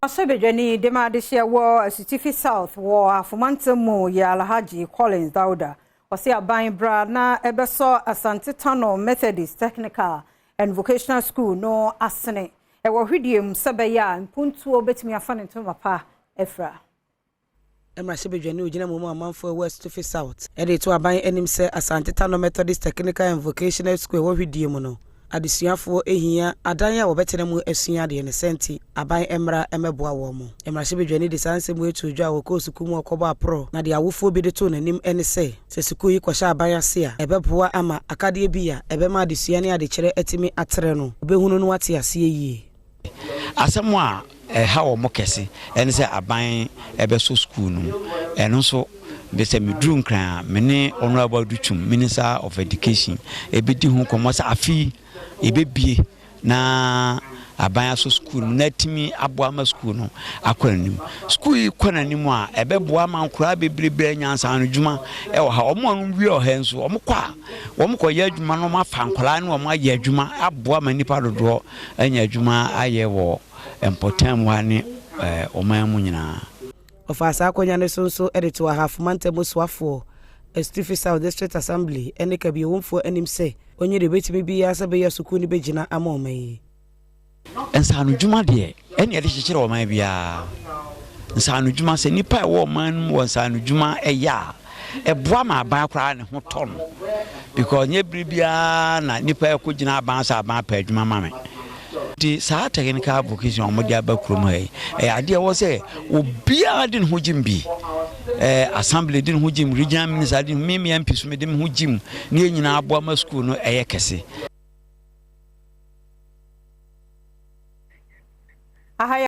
Ahyɛbadwani de ma adehyeɛ wɔ Asutifi South wɔ Ahafo Mantam mu yɛ Alhaji Collins Dauda. Ɔse aban bra na ɛbɛsɔ Asante Tano Methodist Technical and Vocational School no asene ɛwɔ hwidiem sɛ bɛyɛ a mpuntuo bɛtumi afa ne ntoma pa afira. Mmarahyɛbadwani ogyina mu ma amanfoɔ ɛwɔ Asutifi South ɛde to aban anim sɛ Asante Tano Methodist Technical and Vocational School ɛwɔ hwidie mu no, adesuafoɔ ehia adan a wɔbɛtena mu asua adeɛ ne sɛnti aban mmra mmɛboa wɔn mo. Mmarahyɛbadwani de saa nsɛm etu dwa a wɔkɔɔ sukuu mu ɔkɔbɔ aporɔ na deɛ awofoɔ bi de too n'anim ne sɛ sukuu yi kɔhyɛ aban ase a, ɛbɛboa ama akadeɛ bi a ɛbɛma adesua ne adekyerɛ atumi atrɛ no, obɛhunu no ate aseɛ yie. Asɛm a ɛha wɔ mo kɛse ɛne sɛ aban ɛbɛsɔ sukuu no mu. Ɛno nso sɛ meduru Nkran a, me ne Honorable Adutwum, Minister of Education, ɛbɛdi ho nkɔmmɔ sɛ afei yɛbɛbie na aban asɔ sukuu no mu na atumi aboa ma sukuu no akɔ n'anim. Sukuu yi kɔ n'anim a, ɛbɛboa ma nkoraa bebrebe anya nsaano dwuma ɛwɔ ha. Wɔn a wɔn wie wɔ ha nso, wɔn kɔ a, wɔn kɔyɛ adwuma no, wɔn afa nkoraa ne wɔn ayɛ adwuma aboa ma nipa dodoɔ anya adwuma ayɛ wɔ mpɔtam ha ne ɔman mu nyinaa. Ɔfa saa akonnwa no so nso de to Ahafo Mantam soafoɔ, Asutifi South District Assembly ne kabiewomfoɔ anim sɛ onye deɛ obɛtumi biara sɛ bɛyɛ sukuu no bɛgyina ama ɔma yi. Nsaano dwuma deɛ, ɛne yɛde kyekyere ɔman biara. Nsaano dwuma, sɛ nipa a ɛwɔ ɔman no mu wɔ nsaano dwuma ɛyɛ a, ɛboa ma aban koraa ne ho tɔ no, because nyɛ bere biara na nipa ɛkɔ gyina aban sɛ aban pɛ adwuma ma me. Nti saa technical vocation a wɔde aba kurom ha yi, ɛyɛ adeɛ ɛwɔ sɛ obiara de ne ho gyim bi. Assembly de ne ho gyim, regional minister de ne ho, me MP so me de me ho gyim, ne yɛn nyinaa aboa ma school no ɛyɛ kɛse. Aha.